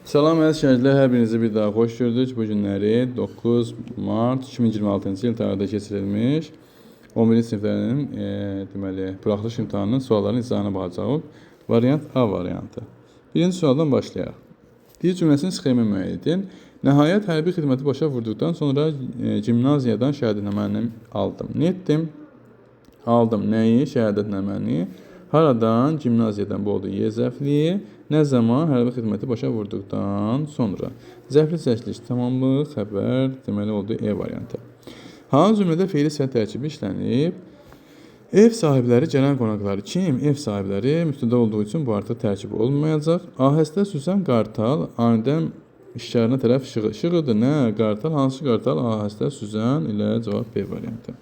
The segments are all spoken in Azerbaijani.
Salam əziz şərhlər, hər birinizi bir daha xoş gördük. Bu günləri 9 mart 2026-cı il tarixdə keçirilmiş 11-ci siniflərinin deməli buraxılış imtahanının suallarının izahına baxacağıq. Variant A variantı. Birinci sualdan başlayaq. Deyir cümləsinin sxemi müəyyən edin. Nəhayət hərbi xidməti başa vurduqdan sonra gimnaziyadan şəhadətnaməni aldım. Nə etdim? Aldım. Nəyi? Şəhadətnaməni. Haradan? Gimnaziyadan. Bu oldu Y zərfliyi. Nə zaman? Hərbi xidməti başa vurduqdan sonra. Zərfli çəkiliş tamamlıq, xəbər, deməli oldu E variantı. Hansı cümlədə feili sifət tərkibi işlənib? Ev sahibləri gələn qonaqları kim? Ev sahibləri mübtəda olduğu üçün bu artıq tərkib olmayacaq. Ahəstə süzən qartal anidən işgərına tərəf işığı. İşığıdır nə? Qartal hansı qartal? Ahəstə süzən ilə cavab B variantı.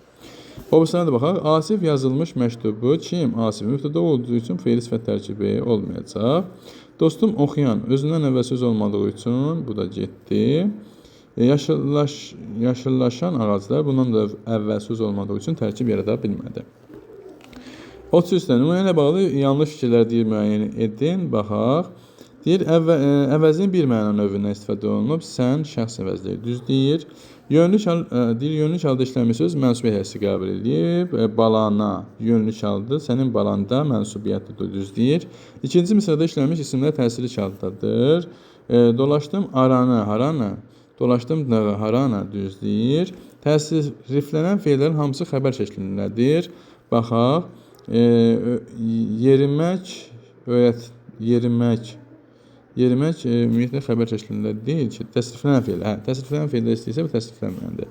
O birisine də baxaq. Asif yazılmış məktubu kim? Asif mübtəda olduğu üçün feili sifət tərkibi olmayacaq. Dostum oxuyan özündən əvvəl söz olmadığı üçün bu da getdi. Yaşıllaşan ağaclar bundan da əvvəl söz olmadığı üçün tərkib yarada bilmədi. 33-də nümunə ilə bağlı yanlış fikirlər deyir müəyyən edin. Baxaq. Deyir əvəzinin bir məna növündən istifadə olunub. Sən şəxs əvəzləyir. Düz deyir. Yönlük deyir yönlük halda işlənmiş söz mənsubiyyət hissi qəbul edib. Balana yönlük halda sənin balanda mənsubiyyətdir. Düz deyir. İkinci misrada işlənmiş isimlər təsirli haldadır. Dolaşdım aranı, haranı? Dolaşdım dağı, harana? Düz deyir. Təsirlənən feillərin hamısı xəbər şəklindədir. Baxaq. Yerimək, öyrət, yerimək. Yerimək ümumiyyətlə xəbər şəklində deyil ki, təsriflənən feil. Hə, təsriflənən feildə istəyirsə bu təsriflənməyəndir.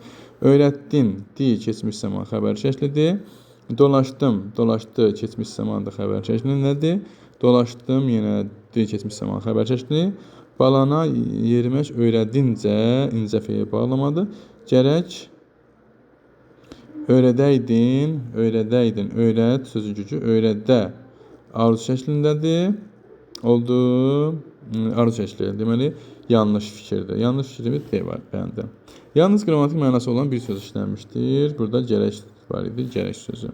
Öyrətdin, deyil, keçmiş zaman xəbər şəklidir. Dolaşdım, dolaşdı, keçmiş zaman da xəbər şəklindədir. Dolaşdım, yenə deyil, keçmiş zaman xəbər şəkli. Balana yerimək öyrədincə, incə feil bağlamadır. Gərək öyrədəydin, öyrədəydin, öyrət sözün gücü öyrədə arzu şəklindədir. Oldu arzu şəkli. Deməli, yanlış fikirdir. Yanlış fikrimiz D var, bəndə. Yalnız qrammatik mənası olan bir söz işlənmişdir. Burada gərək var idi, gərək sözü.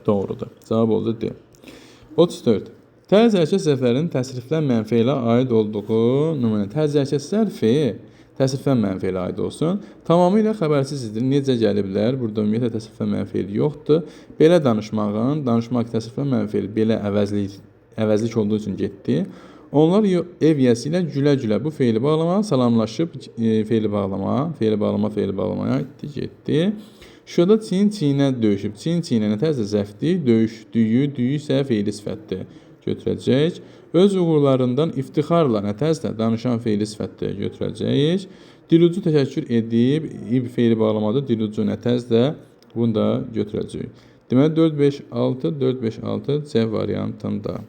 Doğrudur. Cavab oldu D. 34. Tərz hərəkət zərflərinin təsriflənməyən feilə aid olduğu nümunə. Tərz hərəkət zərfi təsriflənməyən feilə aid olsun. Tamamilə xəbərsizdir. Necə gəliblər? Burada ümumiyyətlə təsriflənməyən feil yoxdur. Belə danışmağın, danışmaq təsriflənməyən feil belə əvəzlik olduğu üçün getdi. Onlar ev yiyəsi ilə gülə-gülə bu feili bağlama, salamlaşıb feili bağlama, feili bağlama, feili bağlamaya aiddir, getdi. Şurada çiyin çiyinə döyüşüb. Çiyin çiyinə nə tərzdə zərfdir? Döyüşdüyü, düyü isə feili sifətdir. Götürəcək. Öz uğurlarından iftixarla nə tərzdə danışan feili sifətdir. Götürəcəyik. Dilucu təşəkkür edib, ib feili bağlamadır. Dilucu nə tərzdə bunu da götürəcəyik. Deməli 4, 5, 6, 4, 5, 6 C variantında.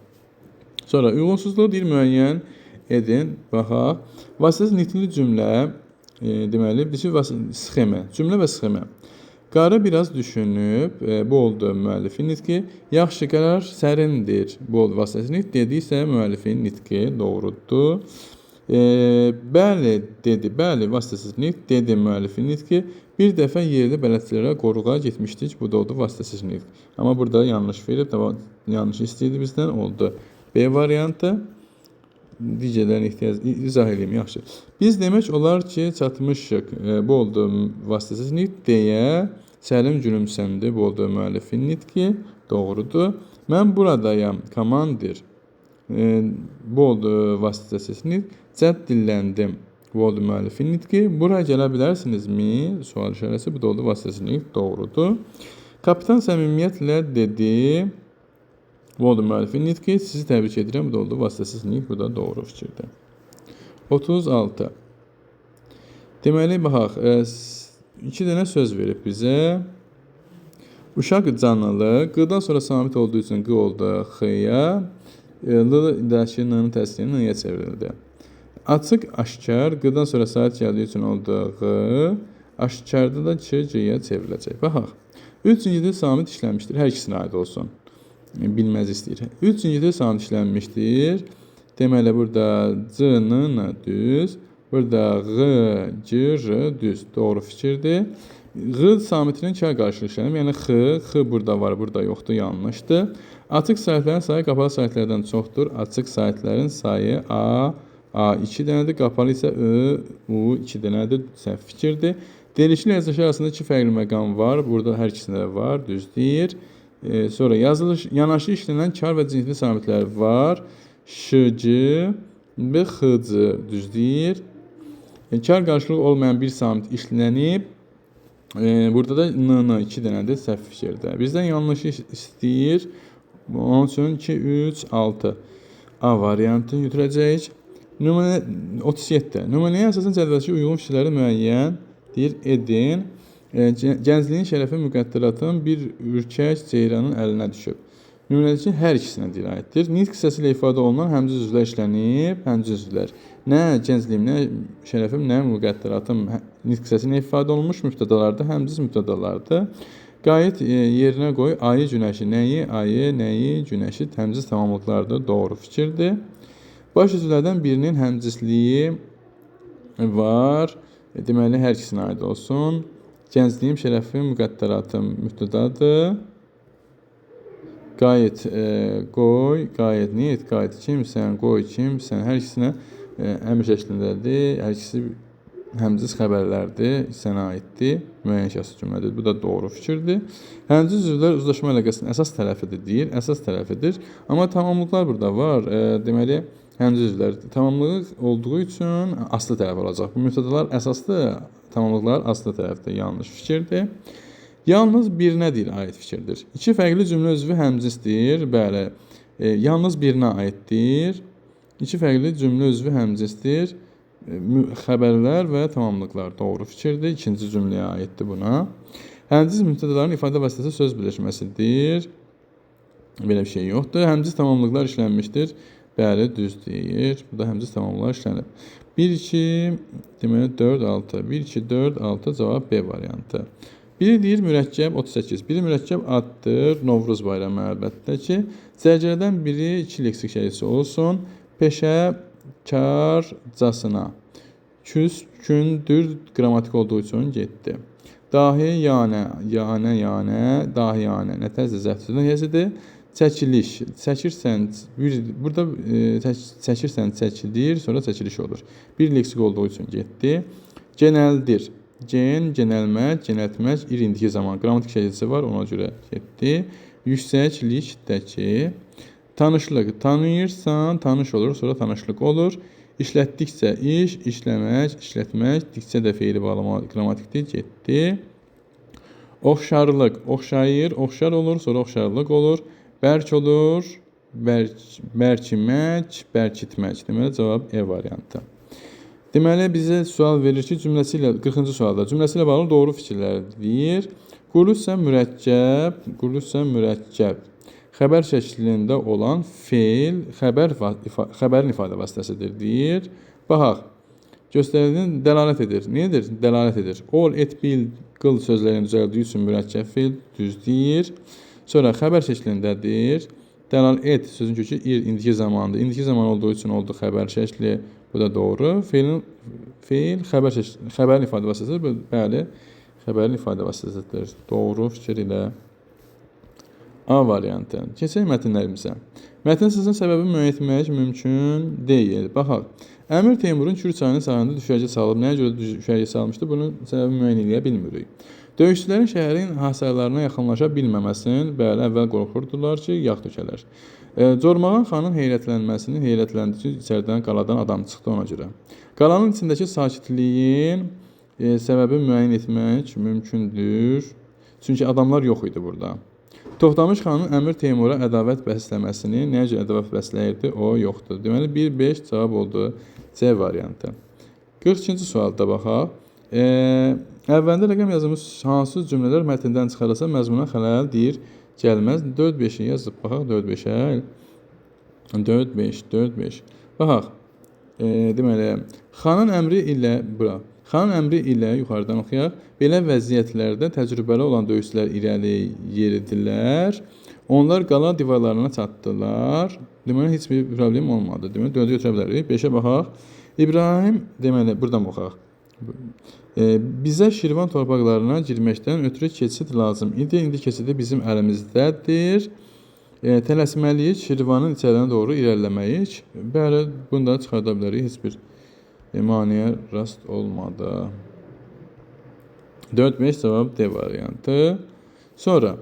Sonra uyğunsuzluğu deyir müəyyən edin. Baxaq. Vasitəsiz nitqli cümlə, deməli, bir sxema, cümlə və sxema. Qarı biraz düşünüb, bu oldu müəllifin nitqi. Yaxşı, qərar sərindir. Bu oldu vasitəsiz nitq. Dedisə müəllifin nitqi doğrudur. Bəli dedi, bəli vasitəsiz nitq dedi müəllifin nitqi. Bir dəfə yerli bələdçilərə qoruğa getmişdik. Bu da oldu vasitəsiz nitq. Amma burada yanlış verib, yanlış istəyirdi bizdən, oldu. B variantı. Digərlərinə ehtiyac izah edeyim, yaxşı. Biz demək olar ki, çatmışıq. Bu oldu vasitəsiz nitq deyə Səlim gülümsəndi. Bu oldu müəllifin nitqi. Doğrudur. Mən buradayam, komandir. Bu oldu vasitəsiz nitq. Cədd dilləndim. Bu oldu müəllifin nitqi. Buraya gələ bilərsinizmi? Sual işarəsi. Bu da oldu vasitəsiz nitq. Doğrudur. Kapitan səmimiyyətlə dedi. Bu oldu müəllifin nitqi. Sizi təbrik edirəm. Bu da oldu vasitəsiz nitq. Bu da doğru fikirdir. 36. Deməli, baxaq. İki dənə söz verib bizə. Uşaq canlılı. Q-dan sonra samit olduğu üçün Q oldu X-ya. L-dəki N-ın təsiri N-yə çevrildi. Açıq, aşkar. Q-dan sonra saat gəldiyi üçün oldu Q. Aşkarda da Ç, C-yə çevriləcək. Baxaq. 3 cingildir samit işlənmişdir. Hər ikisinə aid olsun. Bilməz istəyir. 3 cingildir samit işlənmişdir. Deməli, burada C, N, N düz. Burada Q, C, R düz. Doğru fikirdir. Q samitinin K qarşılığı işlənib. Yəni X, X burada var, burada yoxdur, yanlışdır. Açıq saytların sayı qapalı saytlardan çoxdur. Açıq saytların sayı A, A 2 dənədir. Qapalı isə Ö, U 2 dənədir. Səhv fikirdir. Deyilişli yazılışı arasında 2 fərqli məqam var. Burada hər ikisində də var. Düz deyir. Sonra yazılış, yanaşı işlənən kar və cinsli sabitlər var. Ş, C, B, X, C düz deyir. Kar qarşılığı olmayan bir sabit işlənib. Burada da N, N 2 dənədir, səhv fikirdir. Bizdən yanlışı istəyir. Onun üçün 2, 3, 6 A variantını götürəcəyik. Nümunə 37. Nümunəyə əsasən cədvəldəki uyğun fikirləri müəyyən deyir, edin. Gəncliyin şərəfi müqəddəratın bir ürkək ceyranın əlinə düşüb. Nümunədəki hər ikisinə deyir aiddir. Nitq hissəsi ilə ifadə olunan həmci üzvlər işlənib, həmci üzvlər. Nə gəncliyim, nə şərəfim, nə müqəddəratım nitq hissəsi ilə ifadə olunmuş mübtədalardır, həmciz mübtədalardır. Qayıt yerinə qoy, ayı, günəşi, nəyi, ayı, nəyi, günəşi həmciz tamamlıqlardır, doğru fikirdir. Baş üzvlərdən birinin həmcisliyi var, deməli hər ikisinə aid olsun. Gəncliyim, şərəfim, müqəddəratım mübtədadır. Qayıt, qoy, qayıt, niyet, qayıt, kimsən, qoy, kimsən, hər ikisinə əmr şəklindədir, hər ikisi həmciz xəbərlərdir, sənə aiddir, müəyyən şəxsi cümlədir. Bu da doğru fikirdir. Həmciz üzvlər uzlaşma əlaqəsinin əsas tərəfidir, deyir, əsas tərəfidir. Amma tamamlıqlar burada var. Deməli, həmciz üzvlər tamamlıq olduğu üçün aslı tərəf olacaq. Bu mübtədalar əsaslı, tamamlıqlar aslı tərəfdir, yanlış fikirdir. Yalnız birinə deyir, aid fikirdir. İki fərqli cümlə üzvü həmcinsdir. Bəli, yalnız birinə aiddir. İki fərqli cümlə üzvü həmcinsdir. Xəbərlər və tamamlıqlar doğru fikirdir. İkinci cümləyə aiddir buna. Həmciz mübtədaların ifadə vasitəsi söz birləşməsidir. Belə bir şey yoxdur. Həmciz tamamlıqlar işlənmişdir. Bəli, düz deyir. Bu da həmciz tamamlıqlar işlənib. 1, 2, deməli 4, 6. 1, 2, 4, 6 cavab B variantı. Biri deyir mürəkkəb 38. Biri mürəkkəb addır. Novruz bayramı əlbəttə ki. Cərgələrdən biri 2 leksik şəkilçisi olsun. Peşəkarcasına. Küskündür qrammatik olduğu üçün getdi. Dahi yanə, yanə, yanə, dahi yanə. Nə təzə zərf sözünün hiyəsidir. Çəkiliş, çəkirsən, bir, burada çəkirsən, çəkilir, sonra çəkiliş olur. Bir leksik olduğu üçün getdi. Genəldir. Gen, genəlmək, genəltmək, ir indiki zaman qrammatik şəkilçisi var, ona görə getdi. Yüksəklikdəki tanışlıq, tanıyırsan, tanış olur, sonra tanışlıq olur. İşlətdikcə iş, işləmək, işlətmək, dikcə də feili bağlama qrammatikdir, getdi. Oxşarlıq, oxşayır, oxşar olur, sonra oxşarlıq olur. Bərk olur, bərkimək, bərkitmək. Deməli, cavab E variantı. Deməli, bizə sual verir ki, cümləsi ilə, 40-cı sualda, cümləsi ilə bağlı doğru fikirlər deyir. Quruluşsa mürəkkəb, quruluşsa mürəkkəb. Xəbər şəklində olan feil xəbərin ifadə vasitəsidir, deyir. Baxaq, göstərildiyin dəlalət edir. Niyə edir? Dəlalət edir. Ol, et, bil, qıl sözlərini düzəldiyi üçün mürəkkəb feil düz deyir. Sonra xəbər şəklindədir. Dəlal et sözün kökü ir indiki zamandır. İndiki zaman olduğu üçün oldu xəbər şəkli. Bu da doğru. Feil xəbərin ifadə vasitəsidir. Bəli, xəbərin ifadə vasitəsidir. Doğru fikir ilə A variantı. Keçək mətnlərimizə. Mətn sözün səbəbi müəyyən etmək mümkün deyil. Baxaq. Əmir Teymurun Kür çayının sahilində düşərgə salıb. Nəyə görə düşərgə salmışdı? Bunun səbəbi müəyyən eləyə bilmirik. Döyüşçülərin şəhərin hasarlarına yaxınlaşa bilməməsinin, bəli, əvvəl qorxurdular ki, yağ tökələr. Cormağan xanın heyrətlənməsini heyrətləndi ki, içəridən qaladan adam çıxdı ona görə. Qalanın içindəki sakitliyin səbəbi müəyyən etmək mümkündür. Çünki adamlar yox idi burada. Toxtamış xanın Əmir Teymura ədavət bəsləməsini, nəyə görə ədavət bəsləyirdi, o yoxdur. Deməli, 1-5 cavab oldu C variantı. 42-ci sualda baxaq. Əvvəlində rəqəm yazılmış hansı cümlələr mətndən çıxarılsa məzmuna xələl deyir, gəlməz. 4-5-i yazıb baxaq, 4-5-ə. 4-5, 4-5. Baxaq. Deməli, xanın əmri ilə bura. Xanın əmri ilə yuxarıdan oxuyaq. Belə vəziyyətlərdə təcrübəli olan döyüşçülər irəli yeridilər. Onlar qala divarlarına çatdılar. Deməli, heç bir problem olmadı. Deməli, 4-ü götürə bilərik. 5-ə baxaq. İbrahim, deməli, buradan baxaq. Bizə Şirvan torpaqlarına girməkdən ötürü keçid lazım idi. İndi keçidi bizim əlimizdədir. Tələsməliyik, Şirvanın içərilərinə doğru irəliləməyik. Bəli, bunu da çıxarda bilərik. Heç bir maneə rast olmadı. 4-5 cavab D variantı. Sonra,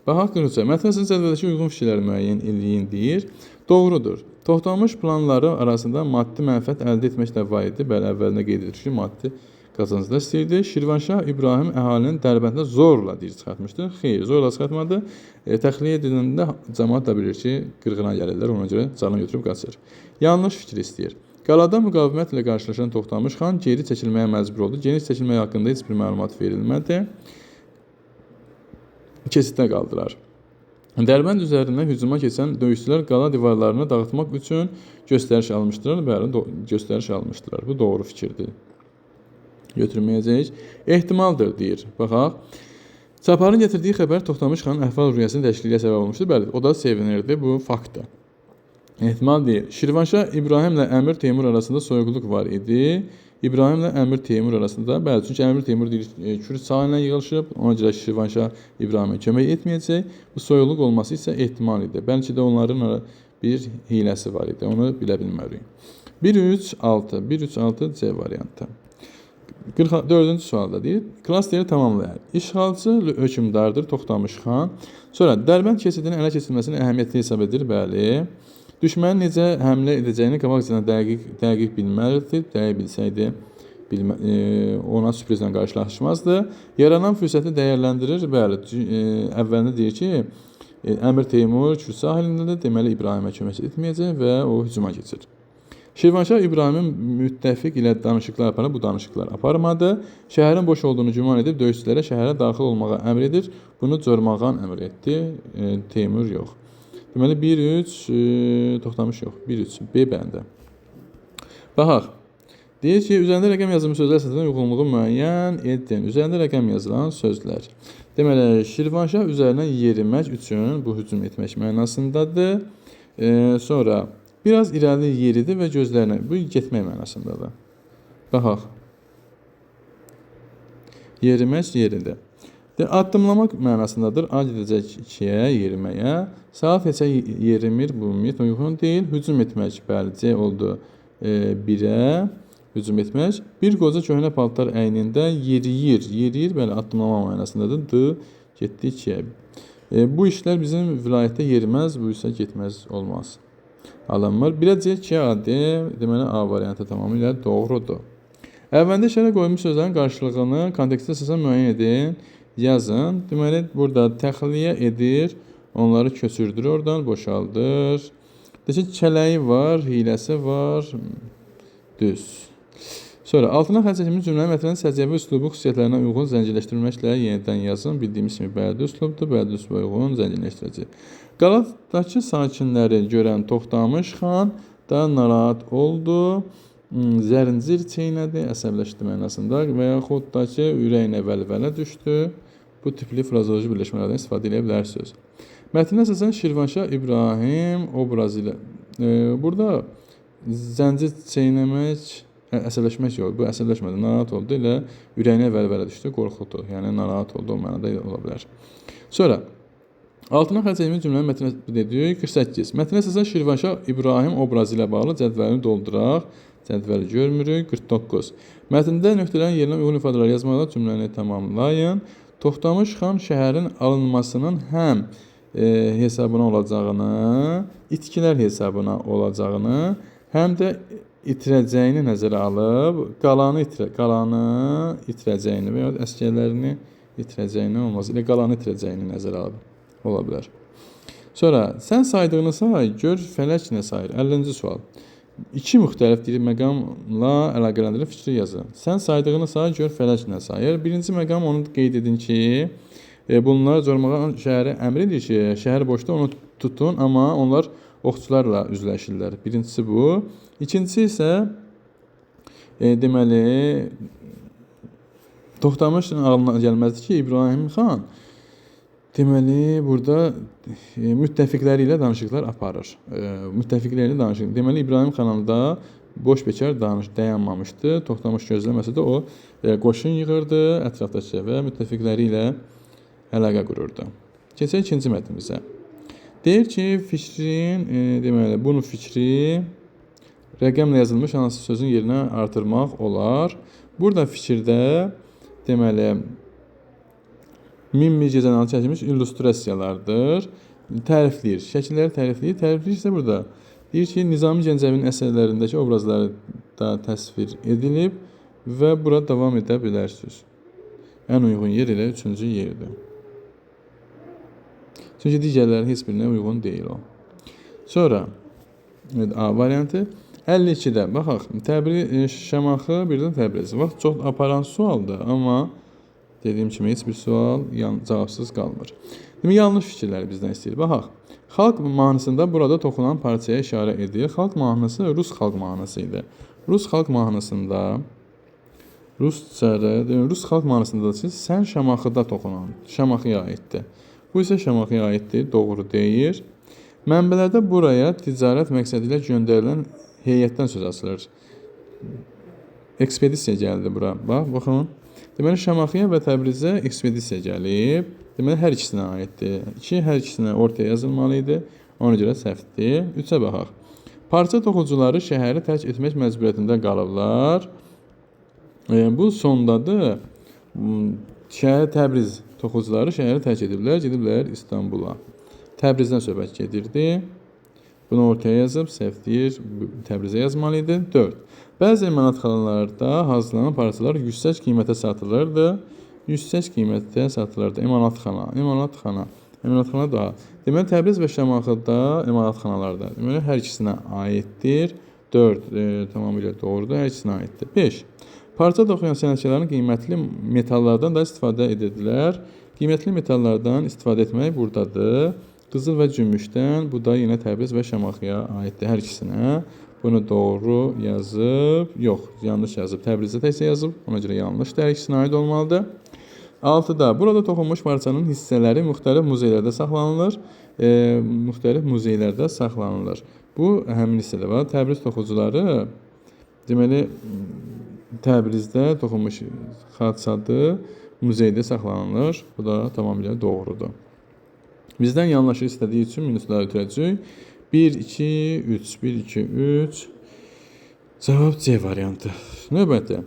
baxaq 43-ə. Mətn əsasında cədvəldəki uyğun fikirləri müəyyən eləyin deyir. Doğrudur. Toxtamış planları arasında maddi mənfəət əldə etmək də var idi. Bəli, əvvəlində qeyd edilir ki, maddi qazanclar istəyirdi. Şirvanşah İbrahim əhalinin Dərbənddə zorla deyir çıxartmışdı. Xeyr, zorla çıxartmadı. Təxliyə ediləndə cəmaət da bilir ki, qırğına gəlirlər, ona görə canını götürüb qaçır. Yanlış fikir istəyir. Qalada müqavimətlə qarşılaşan Toxtamış xan geri çəkilməyə məcbur oldu. Geri çəkilmək haqqında heç bir məlumat verilmədi. Keçiddə qaldılar. Dərbənd üzərindən hücuma keçən döyüşçülər qala divarlarını dağıtmaq üçün göstəriş almışdılar. Bəli, göstəriş almışdılar. Bu doğru fikirdir. Götürməyəcəyik. Ehtimaldır, deyir. Baxaq. Çaparın gətirdiyi xəbər Toxtamış xanın əhval-ruhiyyəsinin dəyişikliyinə səbəb olmuşdu. Bəli, o da sevinirdi. Bu faktdır. Ehtimal deyil. Şirvanşah İbrahimlə Əmir Teymur arasında soyuqluq var idi. İbrahimlə Əmir Teymur arasında, bəli, çünki Əmir Teymur deyir, Kür çayı ilə yığılışıb, ona görə Şirvanşah İbrahimə kömək etməyəcək. Bu soyuqluq olması isə ehtimal idi. Bəlkə də onların bir hiləsi var idi, onu bilə bilmərik. 1-3-6, 1-3-6 C variantı. 44-cü sualda deyir, klasteri tamamlayar. İşğalçı hökmdardır Toxtamış xan. Sonra Dərbənd keçidinin ələ keçirilməsini əhəmiyyətli hesab edir, bəli. Düşmənin necə həmlə edəcəyini qabaqcadan dəqiq bilməlidir. Dəqiq bilsəydi ona sürprizlə qarşılaşmazdı. Yaranan fürsəti dəyərləndirir. Bəli, əvvəlində deyir ki, Əmir Teymur Kür sahilindədir, deməli İbrahimə kömək etməyəcək və o hücuma keçir. Şirvanşah İbrahimin müttəfiq ilə danışıqlar aparır, bu danışıqlar aparmadı. Şəhərin boş olduğunu güman edib döyüşçülərə şəhərə daxil olmağa əmr edir. Bunu Cormağan əmr etdi, Teymur yox. Deməli 1-3, Toxtamış yox, 1-3, B bəndə. Baxaq, deyir ki, üzərində rəqəm yazılmış sözlər əsasında uyğunluğu müəyyən edin. Üzərində rəqəm yazılan sözlər. Deməli, Şirvanşah üzərinə yerimək üçün bu hücum etmək mənasındadır. Sonra, biraz irəli yeridi və gözlərinə, bu getmək mənasındadır. Baxaq. Yerimək yeridi. Addımlamaq mənasındadır. A gedəcək 2-yə, yeriməyə. Saat heçə yerimir, bu ümumiyyətlə uyğun deyil. Hücum etmək, bəli, C oldu 1-ə. Hücum etmək. Bir qoca köhnə paltar əynində yeriyir. Yeriyir, bəli, addımlama mənasındadır. D getdi 2-yə. Bu işlər bizim vilayətdə yeriməz, bu isə getməz, olmaz. Alınmır. 1-ə C, 2-yə A, D. Deməli, A variantı tamamilə doğrudur. Əvvəlində işarə qoyulmuş sözlərin qarşılığını kontekstə əsasən müəyyən edin. Yazın. Deməli, burada təxliyə edir, onları köçürdür oradan, boşaldır. Deyək ki, kələyi var, hiləsi var, düz. Sonra, altına xətt çəkilmiş cümlənin mətninin səciyyəvi üslubu xüsusiyyətlərinə uyğun zəncirləşdirməklə yenidən yazın. Bildiyimiz kimi bədii üslubdur, bədii üsluba uyğun zəncirləşdirəcək. Qaladakı sakinləri görən Toxtamış xan da narahat oldu. Zəncir çeynədi, əsəbləşdi mənasında və yaxud da ki, ürəyinə vəlvələ düşdü. Bu tipli frazeoloji birləşmələrdən istifadə edə bilərsiniz. Mətnə əsasən Şirvanşah İbrahim obrazı ilə burada zəncir çeynəmək, əsəbləşmək yox, bu əsəbləşmədi, narahat oldu, elə ürəyinə vəlvələ düşdü, qorxudu, yəni narahat oldu, o mənada ola bilər. Sonra, altına xətt çəkilmiş cümlənin mətnə dedik, 48. Mətnə əsasən Şirvanşah İbrahim obrazı ilə bağlı cədvəlini dolduraq. Cədvəli görmürük. 49. Mətndə nöqtələrin yerinə uyğun ifadələr yazmaqla cümləni tamamlayın. Toxtamış xan şəhərin alınmasının həm hesabına olacağını, itkilər hesabına olacağını, həm də itirəcəyini nəzərə alıb, qalanı itirəcəyini və ya əsgərlərini itirəcəyini olmaz. Elə qalanı itirəcəyini nəzərə alıb ola bilər. Sonra, sən saydığını say, gör fələk nə sayır? 50-ci sual. İki müxtəlif diri məqamla əlaqələndirir fikri yazın. Sən saydığını say, gör fələk nə sayır. Birinci məqam onu qeyd edin ki, bunlar Cormağan şəhəri əmr edir ki, şəhər boşda onu tutun, amma onlar oxçularla üzləşirlər. Birincisi bu. İkincisi isə deməli, Toxtamışın ağlına gəlməzdi ki, İbrahim xan deməli, burada müttəfiqləri ilə danışıqlar aparır. Müttəfiqləri ilə danışıq. Deməli, İbrahim xanım da boş bekar dayanmamışdı. Toxtamış gözləməsə də o qoşun yığırdı ətrafdakı və müttəfiqləri ilə əlaqə qururdu. Keçək ikinci mətnimizə. Deyir ki, fikrin, deməli, bunun fikri rəqəmlə yazılmış hansı sözün yerinə artırmaq olar. Burada fikirdə, deməli, 1001 gecənin adı çəkilmiş illüstrasiyalardır. Tərifləyir, şəkilləri tərifləyir. Tərifləyir isə burada deyir ki, Nizami Gəncəvinin əsərlərindəki obrazları da təsvir edilib və bura davam edə bilərsiniz. Ən uyğun yer elə 3-cü yerdir. Çünki digərlərin heç birinə uyğun deyil o. Sonra evet, A variantı 52-də baxaq. Təbriz, Şamaxı, birdən Təbriz. Vaxt çox aparan sualdır, amma dediyim kimi heç bir sual cavabsız qalmır. Demək, yanlış fikirləri bizdən istəyir. Baxaq. Xalq mahnısında burada toxunan parçaya işarə edir. Xalq mahnısı Rus xalq mahnısı idi. Rus xalq mahnısında Rus xalq mahnısında da sən Şamaxıda toxunan, Şamaxıya aiddir. Bu isə Şamaxıya aiddir, doğru deyir. Mənbələrdə buraya ticarət məqsədi ilə göndərilən heyətdən söz açılır. Ekspedisiya gəldi bura. Bax, baxın. Deməli, Şamaxıya və Təbrizə ekspedisiya gəlib. Deməli, hər ikisinə aiddir. 2, hər ikisinə ortaya yazılmalı idi. Ona görə səhvdir. 3-ə baxaq. Parça toxucuları şəhəri tərk etmək məcburiyyətində qalıblar. Bu sondadır. Şəhər Təbriz toxucuları şəhəri tərk ediblər, gediblər İstanbula. Təbrizdən söhbət gedirdi. Bunu ortaya yazıb, səhv deyir, Təbrizə yazmalı idi. 4. Bəzi emalatxanalarda hazırlanan parçalar yüksək qiymətə satılırdı. Yüksək qiymətə satılırdı. Emalatxana, emalatxana, emalatxana daha. Deməli, Təbriz və Şamaxıda emalatxanalarda. Deməli, hər ikisinə aiddir. 4 tamamilə doğrudur, hər ikisinə aiddir. 5. Parça toxuyan sənətkarların qiymətli metallardan da istifadə edirdilər. Qiymətli metallardan istifadə etmək buradadır. Qızıl və gümüşdən, bu da yenə Təbriz və Şamaxıya aiddir hər ikisinə. Bunu doğru yazıb, yox, yanlış yazıb. Təbrizdə təkcə yazıb, ona görə yanlışdır, hər ikisinə aid olmalıdır. 6-da, burada toxunmuş parçanın hissələri müxtəlif muzeylərdə saxlanılır. Müxtəlif muzeylərdə saxlanılır. Bu, həmin hissədə var. Təbriz toxucuları, deməli, Təbrizdə toxunmuş xalçadır, muzeydə saxlanılır. Bu da tamamilə doğrudur. Bizdən yanlışı istədiyi üçün minusları ötürəcəyik. 1, 2, 3, 1, 2, 3. Cavab C variantı. Növbəti.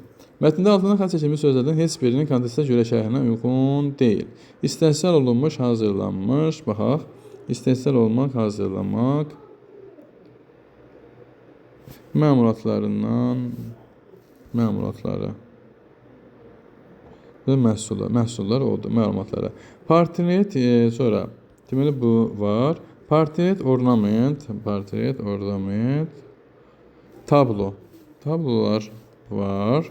Mətndə altından xətt çəkilmiş sözlərdən heç birinin kontekstə görə şərhinə uyğun deyil. İstehsal olunmuş, hazırlanmış. Baxaq. İstehsal olmaq, hazırlamaq. Məmulatlarından məmulatları və məhsullar, məhsullar oldu, məlumatları. Portret, sonra deməli bu var. Portret, ornament, portret, ornament, tablo. Tablolar var.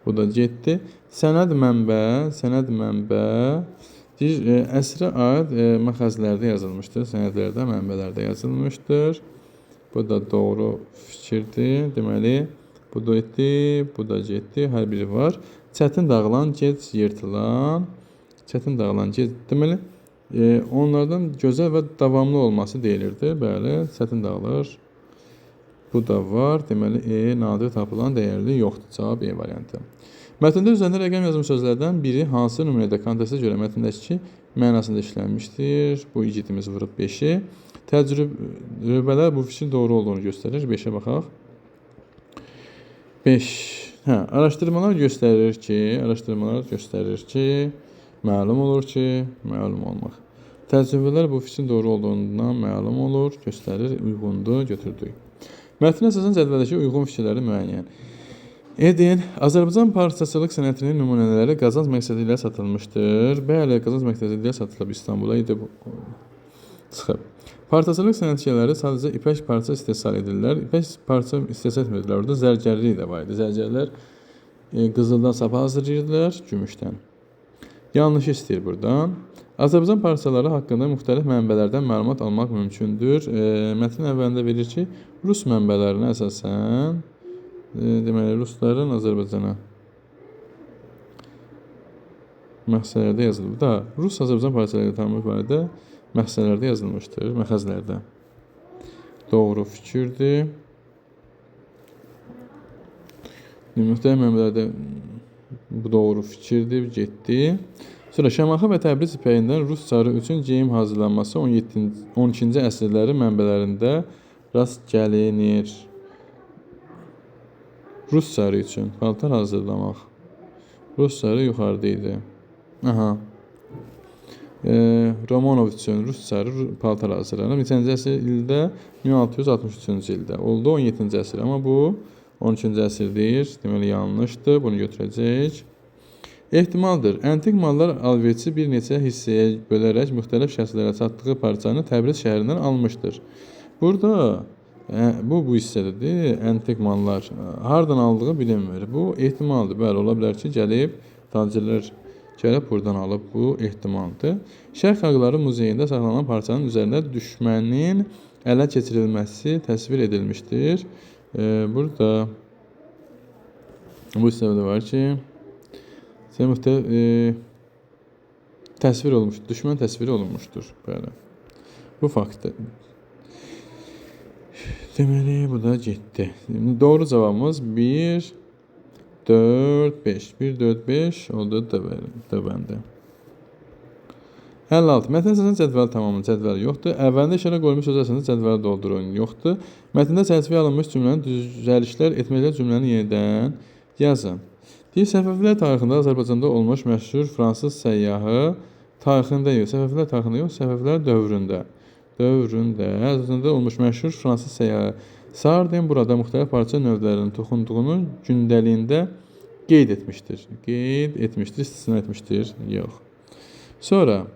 Bu da getdi. Sənəd mənbə, sənəd mənbə. Deyir, əsrə aid məxəzlərdə yazılmışdır. Sənədlərdə, mənbələrdə yazılmışdır. Bu da doğru fikirdir. Deməli, bu da etdi, bu da getdi. Hər biri var. Çətin dağılan, gec yırtılan. Çətin dağılan, gec. Deməli, onlardan gözəl və davamlı olması deyilirdi. Bəli, çətin dağılır. Bu da var. Deməli, nadir tapılan dəyərli yoxdur. Cavab E variantı. Mətndə üzərində rəqəm yazılmış sözlərdən biri hansı nümunədə kontekstə görə mətndəki mənasında işlənmişdir? Bu igidimiz vurub 5-i. Təcrübələr bu fikrin doğru olduğunu göstərir. 5-ə baxaq. 5. Hə, araşdırmalar göstərir ki, məlum olur ki, məlum olmaq. Təcrübələr bu fikrin doğru olduğundan məlum olur, göstərir, uyğundur, götürdük. Mətnə əsasən cədvəldəki uyğun fikirləri müəyyən edin. Azərbaycan parçaçılıq sənətinin nümunələri qazanc məqsədi ilə satılmışdır. Bəli, qazanc məqsədi ilə satılıb İstanbula gedib çıxıb. Parçaçılıq sənətkarları sadəcə ipək parça istehsal edirlər. İpək parça istehsal etmirdilər. Orada zərgərlik də var idi. Zərgərlər qızıldan sapa hazırlayırdılar, gümüşdən. Yanlış istəyir buradan. Azərbaycan parçaları haqqında müxtəlif mənbələrdən məlumat almaq mümkündür. Mətnin əvvəlində verir ki, Rus mənbələrinə əsasən, deməli, Rusların Azərbaycana məxzələrdə yazılıb. Da, Rus Azərbaycan parçaları tanınmış barədə məxzələrdə yazılmışdır, məxəzlərdə. Doğru fikirdir. Müxtəlif mənbələrdə bu doğru fikirdir, getdi. Sonra Şamaxı və Təbriz ipəyindən Rus çarı üçün geyim hazırlanması 12-ci əsrlərin mənbələrində rast gəlinir. Rus çarı üçün paltar hazırlamaq. Rus çarı yuxarıda idi. Aha. Romanov üçün Rus çarı paltar hazırlanır. Neçənci əsr ildə? 1663-cü ildə. Oldu 17-ci əsr. Amma bu 13-cü əsr deyir. Deməli yanlışdır. Bunu götürəcəyik. Ehtimaldır. Antik mallar alverçi bir neçə hissəyə bölərək müxtəlif şəxslərə satdığı parçanı Təbriz şəhərindən almışdır. Burada bu hissədədir. Antik mallar hardan aldığı bilinmir. Bu ehtimaldır. Bəli, ola bilər ki, gəlib tacirlər gəlib buradan alıb. Bu ehtimaldır. Şərq xalqları muzeyində saxlanılan parçanın üzərində düşmənin ələ keçirilməsi təsvir edilmişdir. Burada bu hissədə var ki, təsvir olunmuşdur. Düşmən təsviri olunmuşdur. Bəli. Bu faktdır. Deməli, bu da getdi. Doğru cavabımız 1, 4, 5. 1, 4, 5 oldu D bəndi. 56. Mətn əsasında cədvəli tamamlayın. Cədvəl yoxdur. Əvvəlində işarə qoyulmuş söz əsasında cədvəli doldurun. Yoxdur. Mətndə çərçivəyə alınmış cümləni düzəlişlər etməklə cümləni yenidən yazın. Deyir, Səfəvilər tarixində Azərbaycanda olmuş məşhur fransız səyyahı tarixində yox, Səfəvilər tarixində yox, Səfəvilər dövründə. Azərbaycanda olmuş məşhur fransız səyyahı Sardin burada müxtəlif parça növlərinin toxunduğunu gündəliyində qeyd etmişdir. Qeyd etmişdir, istisna etmişdir. Yox. Sonra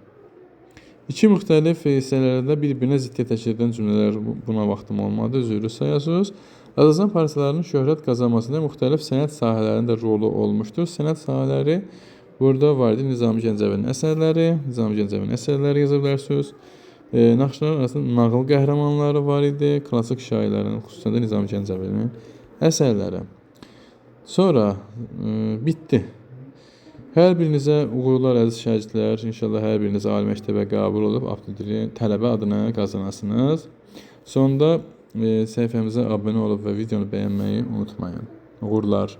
iki müxtəlif hissələrdə bir-birinə ziddiyyət təşkil edən cümlələr, buna vaxtım olmadı, üzrlü sayasınız. Azərbaycan parçalarının şöhrət qazanmasında müxtəlif sənət sahələrinin də rolu olmuşdur. Sənət sahələri burada var idi. Nizami Gəncəvinin əsərləri, Nizami Gəncəvinin əsərləri yaza bilərsiniz. Naxışların arasında nağıl qəhrəmanları var idi. Klassik şairlərin, xüsusən də Nizami Gəncəvinin əsərləri. Sonra bitdi. Hər birinizə uğurlar əziz şagirdlər. İnşallah hər biriniz ali məktəbə qəbul olub abituriyent tələbə adını qazanasınız. Sonda səhifəmizə abunə olub və videonu bəyənməyi unutmayın. Uğurlar.